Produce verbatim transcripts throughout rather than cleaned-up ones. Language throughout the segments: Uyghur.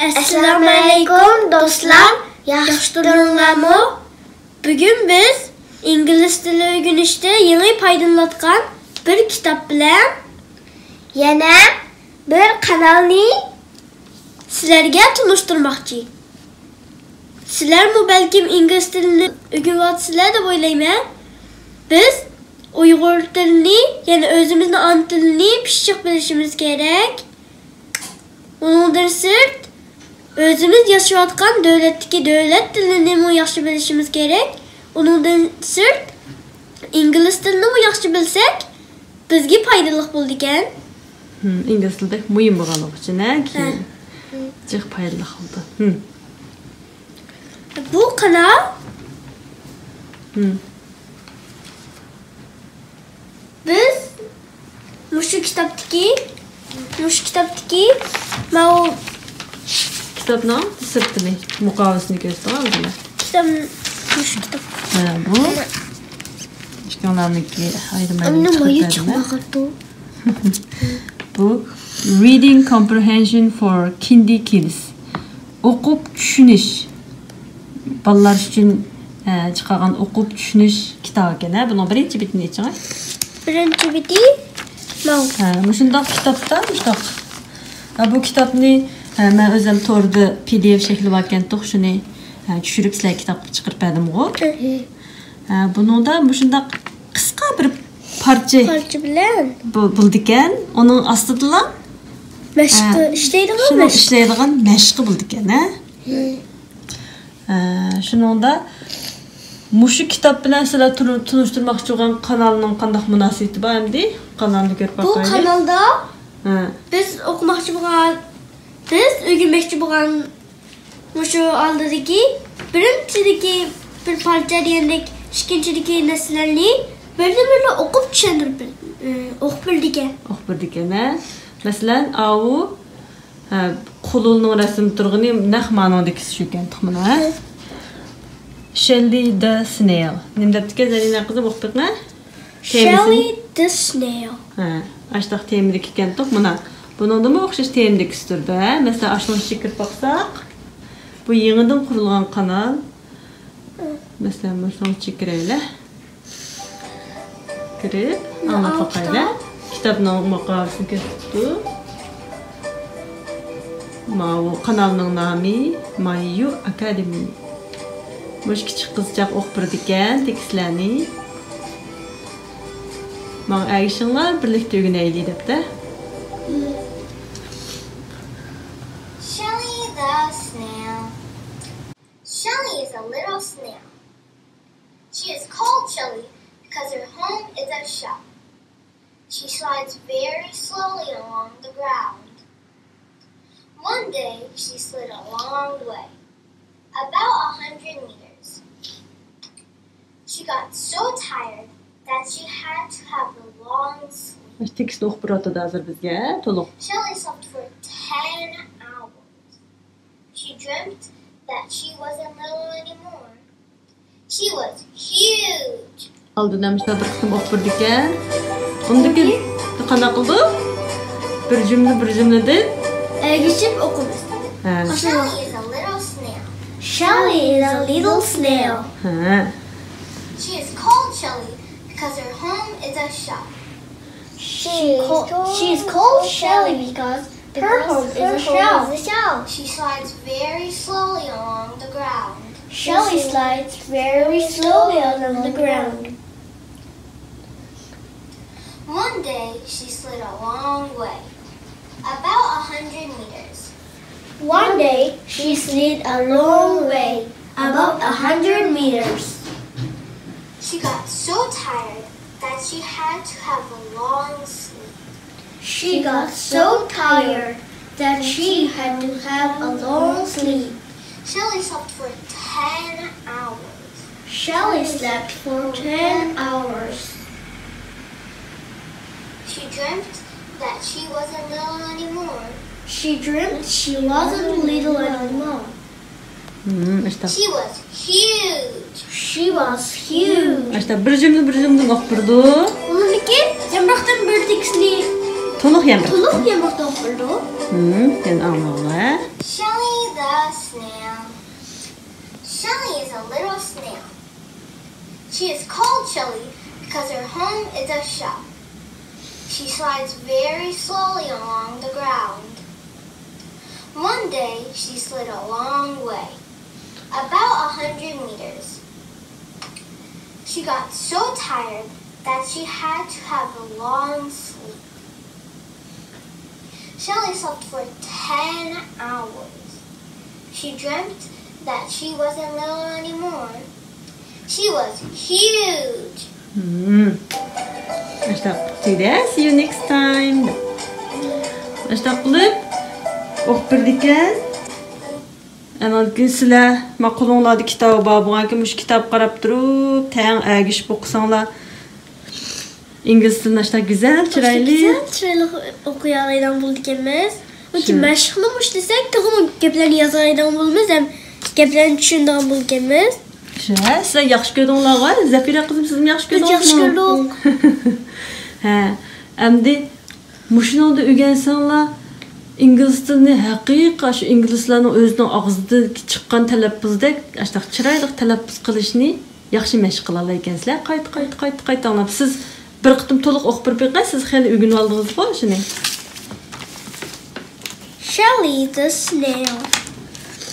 ئەسسالامۇئەلەيكۇم دوستلار، ياخشى تۇردۇڭلارمۇ؟ بۈگۈن بىز ئىنگلىز تىلى ئۆگىنىشتە يېڭى پايدىلىنىۋاتقان بىر كىتاب بىلەن يەنە بىر قانالنى سىلەرگە تونۇشتۇرماقچى. سىلەرمۇ بەلكىم ئىنگلىز تىلىنى ئۆگىنىۋاتىسىلەر دەپ ئويلايمەن. بىز ئۇيغۇر تىلىنى، يەنى ئۆزىمىزنىڭ ئانا تىلىنى پىششىق بىلىشىمىز كېرەك. ئۇنىڭدىن سىرت، ئۆزىمىز ياشاۋاتقان دۆلەتتىكى دۆلەت تىلىنىمۇ ياخشى بىلىشىمىز كېرەك. ئۇنىڭدىن سىرت، ئىنگلىز تىلىنىمۇ ياخشى بىلسەك، بىزگە پايدىلىق بولىدىكەن. ھىم، ئىنگلىز تىلى بەك مۇھىم بولغانلىقى ئۈچۈن، ھە، كېيىن ھە. جىق پايدىلىق بولىدۇ. ھىم. بۇ قانال ھىم. بىز مۇشۇ كىتابتىكى، مۇشۇ كىتابتىكى ماۋۇ كىتابنىڭ سىرتىنى، مۇقاۋىسىنى كۆرسىتىڭ ئالدىدا. كىتاب، مۇشۇ كىتاب. ھە، بۇ ئىككىڭلارنىڭكى ئايرىم ئايرىم ئەمدى چىقىپ مايا بەردىم، ھە؟ چىقماقاپتۇ. بۇ Reading Comprehension for Kindy Kids. ئوقۇپ چۈشىنىش. بالىلار ئۈچۈن، ئە، چىقارغان ئوقۇپ چۈشىنىش كىتابى ئىكەن، ھە؟ بۇنىڭ بىرىنچى بېتىنى ئېچىڭ، ھە؟ بىرىنچى بېتى ماۋۇ. ھە، مۇشۇنداق كىتابتا، مۇشۇنداق. ھە، بۇ كىتابنى، ھە، مەن ئۆزۈم توردا پى دى ئېف شەكلى باركەنتۇق، شۇنى، ھە، چۈشۈرۈپ سىلەرگە كىتاب چىقىرىپ بەردىمغۇ. ھە، بۇنىڭدا مۇشۇنداق قىسقا بىر پارچە پارچە بىلەن بۇ-، بولىدىكەن. ئۇنىڭ ئاستىدىلا، مەشقى ھە، ئىشلەيدىغان شۇنىڭ مەشقى. ئىشلەيدىغان مەشقى بولىدىكەن، ھە؟ ھە، شۇنىڭدا مۇشۇ كىتاب بىلەن سىلەر تونۇ-، تونۇشتۇرماقچى بولغان قانالنىڭ قانداق مۇناسىۋىتى بار ئەمدى؟ قانالنى كۆرۈپ بۇ باقايلى. قانالدا ھە. بىز ئوقۇماقچى بولغان، بىز ئۆگەنمەكچى بولغان مۇشۇ ئالدىدىكى بىرىنچىدىكى بىر پارچە دېگەندەك، ئىككىنچىدىكى نەرسىلەرنى بىردىن بىرلا ئوقۇپ چۈشەندۈرۈپ بىل-، ئى، ئوقۇپ بېرىدىكەن. ئوقۇپ بېرىدىكەن، ھە. مەسىلەن، ئاۋۇ، ھە، قۇلۇلنىڭ رەسىمدە تۇرغىنى نەق مانىڭدىكىسى شۇكەن، تۇغمىنا، ھە؟ شېللى دە سنېيل. نېمە دەپتىكەن، زەرىنە قىزىم، ئوقۇپ بېقىڭە. تېمىسىنى. شېللى دە سنېيل. ھە، ئاشتاق تېمىدىكى ئىكەنتۇق، مانا. بۇنىڭدىمۇ ئوخشاش تېمىدىكىسى تۇرىدۇ، ھە؟ مەسىلەن، ئاشۇنىڭ ئىچىگە كىرىپ باقساق، بۇ يېڭىدىن قۇرۇلغان قانال. مەسىلەن، مۇشۇنىڭ ئىچىگە كىرەيلى. كىرىپ، ئاڭلاپ باقايلى. كىتابنىڭ مۇقاۋىسىنى كۆرسىتىپتۇ. ماۋۇ قانالنىڭ نامى ماييۇ ئاكادېمى. مۇشۇ كىچىك قىزچاق ئوقۇپ بېرىدىكەن تېكىستلەرنى. ماڭا ئەگىشىڭلار، بىرلىكتە ئۆگىنەيلى دەپتە. Shelly the snail. Shelly is a little snail. She is called Shelly because her home is a shell. She slides very slowly along the ground. One day she slid a long way, about a hundred meters. She got so tired that she had to have a long sleep. تېكىستنى ئوقۇپ بېرىۋاتىدۇ ھازىر بىزگە، تولۇق. Shelly slept for ten hours. She dreamt that she wasn't little anymore. She was huge. ئالدىدا مۇشۇنداق بىر قىسىم ئوقۇپ بېرىدىكەن. ئۇندىن كېيىن قانداق قىلىدۇ؟ بىر جۈملە، بىر جۈملىدىن ئەگىشىپ ئوقۇيمىز. ھە. Shelly is a little snail. Shelly is a little snail. ھە. She is called Shelly because her home is a shell. She is called Shelly because her home is a shell. She slides very slowly along the ground. Shelly slides very slowly along the ground. One day she slid a long way, about a hundred meters. One day she slid a long way, about a hundred meters. She got so tired that she had to have a long sleep. She got so tired that she had to have a long sleep. Shelly slept for ten hours. Shelly slept for ten hours. She dreamt that she wasn't little anymore. She dreamt she wasn't little anymore. She was huge. She was huge. ئاشتا بىر جۈملە، بىر جۈملىدىن ئوقۇپ بېرىدۇ. ئۇنىڭدىكى يامراقتىن بىر تېكىستنى تولۇق يامراق. تولۇق يامراقتا ئوقۇپ بېرىدۇ. يەنە ئاڭلاڭلار. Shelly A snail. Shelly is a little snail. She is called Shelly because her home is a shell. She slides very slowly along the ground. One day, she slid a long way, about a hundred meters. She got so tired that she had to have a long sleep. Shelly slept for ten hours. She dreamt that she wasn't little anymore. She was huge. Hmm. ئاشتاق تۈگىدى. See you next time. ئاشتاق قىلىپ ئوقۇپ بېرىدىكەن. ئاندىن كېيىن سىلەر ما قولۇڭلاردا كىتابى بار بولغانكىن، مۇشۇ كىتاب قاراپ تۇرۇپ تەڭ ئەگىشىپ ئوقۇساڭلار، ئىنگلىز تىلىنى ئاشتاق گۈزەل، چىرايلىق. گۈزەل، چىرايلىق ئوقۇيالايدىغان بولىدىكەنمىز. ئۆتۈ مەشىقنىمۇ ئىشلىسەك، تېخىمۇ گەپلەرنى يازالايدىغان بولىمىز ھەم گەپلەرنى چۈشىنىدىغان بولىدىكەنمىز. شۇ، ھە، سىلەر ياخشى كۆردۈڭلارغۇ؟ زەفىرە قىزىم، سىزمۇ ياخشى كۆردىڭىزمۇ؟ ياخشى كۆردۇق. ھە، ئەمدى مۇشۇنىڭدا ئۆگەنسەڭلار، ئىنگلىز تىلىنى ھەقىقىي شۇ ئىنگلىزلارنىڭ ئۆزىنىڭ ئاغزىدىن چىققان تەلەپپۇزدەك ئاشتاق چىرايلىق تەلەپپۇز قىلىشنى ياخشى مەشىق قىلالايكەنسىلەر. قايتا، قايتا، قايتا، قايتا ئاڭلاپ. سىز بىر قېتىم تولۇق ئوقۇپ بېرىپ بېقىڭ، سىز خېلى ئۆگىنىۋالدىڭىزغۇ شۇنى. Shelly the snail.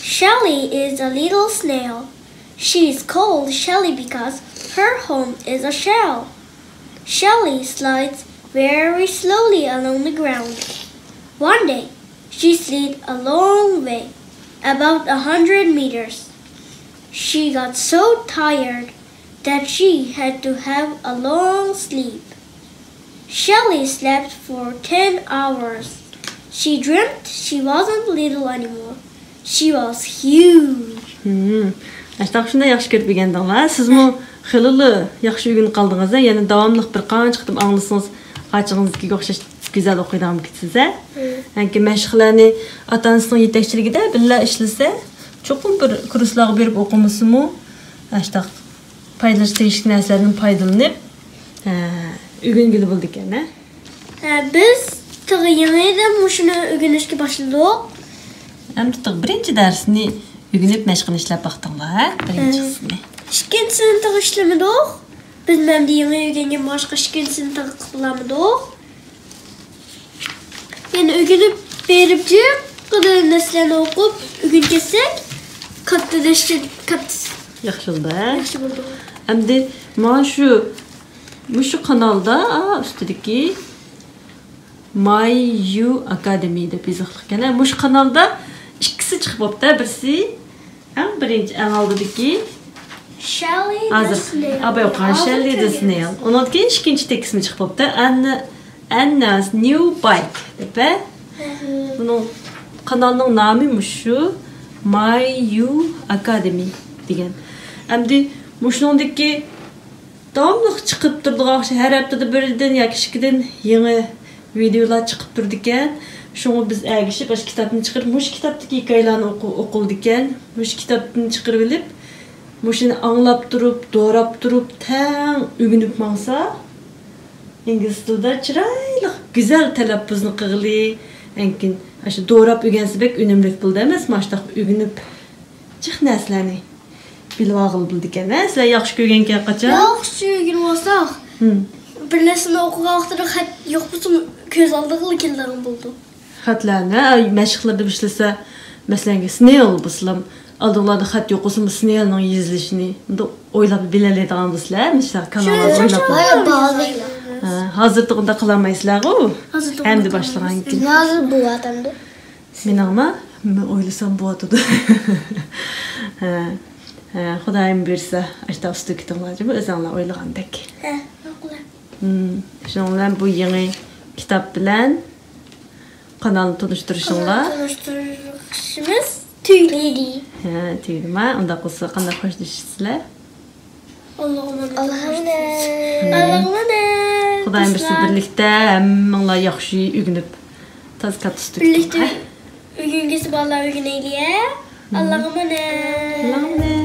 Shelly is a little snail. She is called Shelly because her home is a shell. Shelly slides very slowly along the ground. One day, she slid a long way, about a hundred meters. She got so tired that she had to have a long sleep. Shelly slept for ten hours. She dreamt she wasn't little anymore. She was huge. ھىم. ئاشتاق شۇنداق ياخشى كۆرۈپ ئۆگەندىڭلار. سىزمۇ خېلىلا ياخشى ئۆگىنىپ قالدىڭىز. يەنە داۋاملىق بىر قانچە قېتىم ئاڭلىسىڭىز، ئاچىڭىزدىكىگە ئوخشاش گۈزەل ئوقۇيدىغان بولۇپ كېتىسىز. ھە؟ ئەنكى مەشىقلەرنى ئاتا-ئانىسىنىڭ يېتەكچىلىكىدە بىللە ئىشلىسە، چوقۇم بىر كۇرسلارغا بېرىپ ئوقۇمىسىمۇ، ئاشتاق پايدىلىنىش تېگىشلىك نەرسىلەردىن پايدىلىنىپ، ھە، ئۆگەنگىلى بولىدىكەن، ھە؟ ھە، بىز تېخى يېڭىدىن مۇشۇنى ئۆگىنىشكە باشلىدۇق. ئەمدى تېخى بىرىنچى دەرسنى ئۆگىنىپ مەشىقنى ئىشلەپ باقتىڭلار، ھە؟ بىرىنچىسىنى. ئىككىنچىسىنى تېخى ئىشلىمىدۇق. بىز مەندە يېڭى ئۆگەنگەن باشقا ئىككىنچىسىنى تېخى قىلالمىدۇق. يەنە ئۆگىنىپ بېرىپ جىققىدە نەرسىلەرنى ئوقۇپ ئۆگىنىپ كەتسەك، كاتتىلىشىش كاتتا ياخشى بولىدۇ، ھە؟ ياخشى بولىدۇ. ئەمدى مانا شۇ، مۇشۇ قانالدا، ئا، ئۈستىدىكى ماي يۇ ئاكادېمى دەپ يېزىقلىق ئىكەن. مۇشۇ قانالدا ئىككىسى چىقىپ بوپتۇ، بىرسى ئەڭ بىرىنچى، ئەڭ ئالدىدىكى Shelly ھازىر ئاباي ئوقۇغان شەللى دە سنېيل. ئۇنىڭدىن كېيىن ئىككىنچى تېكىستمۇ چىقىپ بوپتۇ. ئەن ئەنناس نيۇ بايك دەپ. بۇنىڭ قانالنىڭ نامى مۇشۇ، ماي يۇ ئاكادېمى دېگەن. ئەمدى مۇشۇنىڭدىكى داۋاملىق چىقىپ تۇرىدىغان ئوخشاش، ھەر ھەپتىدە بىردىن ياكى ئىككىدىن يېڭى ۋىدېئولار چىقىپ تۇرىدىكەن. شۇڭا بىز ئەگىشىپ ئاشۇ كىتابنى چىقىرىپ، مۇشۇ كىتابتىكى ھېكايىلەرنى ئوقۇ-، ئوقۇلىدىكەن. مۇشۇ كىتابتىن چىقىرىۋېلىپ، مۇشۇنى ئاڭلاپ تۇرۇپ، دوراپ تۇرۇپ، تەڭ ئۆگىنىپ ماڭسا، ئىنگلىز تىلىدا چىرايلىق، گۈزەل تەلەپپۇزنى قىغىلى، ئەنكىن ئاشۇ دوراپ ئۆگەنسە بەك ئۈنۈملۈك بولىدۇ ئەمەسمۇ؟ ئاشۇنداق ئۆگىنىپ جىق نەرسىلەرنى بىلىۋالغىلى بولىدىكەن. ھە، سىلەر ياخشى كۆرگەنكەن قاچان؟ ياخشى ئۆگىنىۋالساق، بىر نەرسىنى ئوقۇغان ۋاقتىدا خەت يوق بولسىمۇ كۆز ئالدىغىلا كېلىدىغان بولىدۇ. خەتلەرنى، ھە، مەشىقلەردە ئىشلىسە، مەسىلەن، سنېيل بولسىلا، ئالدىڭلاردا خەت يوق بولسىمۇ، سنېيلنىڭ يېزىلىشىنى مۇنداق ئويلاپ بىلەلەيدىغان بولسىلا، مەسىلەن، كاناللاردا ئويلاپ. ھە، ھازىردا ئۇنداق قىلالمايسىلەرغۇ؟ ئەمدى باشلىغانكىن. ھازىر بولۇۋاتامدۇ؟ مېنىڭما؟ مەن ئويلىسام بولۇۋاتىدۇ. ھە، ھە، خۇدايىم بۇيرۇسا، ئاشتا ئۇستىكىتىڭلار جۇمۇ ئۆزۈڭلار ئويلىغاندەك. ھە، ماقۇل. شۇنىڭ بىلەن بۇ يېڭى كىتاب بىلەن قانالنى تونۇشتۇرۇشۇڭلار. تونۇشتۇرۇشىمىز تۈگىدى. ھە، تۈگىدىما؟ ئۇنداق بولسا قانداق خوشلىشىسىلەر؟ ئاللاغا ئامانەت. ئاللاغا ئامانەت. ئاللاغا ئامانەت. خۇدايىم بۇيرۇسا بىرلىكتە ھەممىڭلار ياخشى ئۆگىنىپ، تازا كاتتا ئۇستىكىتىڭلار. بىرلىكتە ئۆگەنگۈسى بالىلار ئۆگىنەيلى. ئاللاغا ئامانەت. ئاللاغا ئامانەت.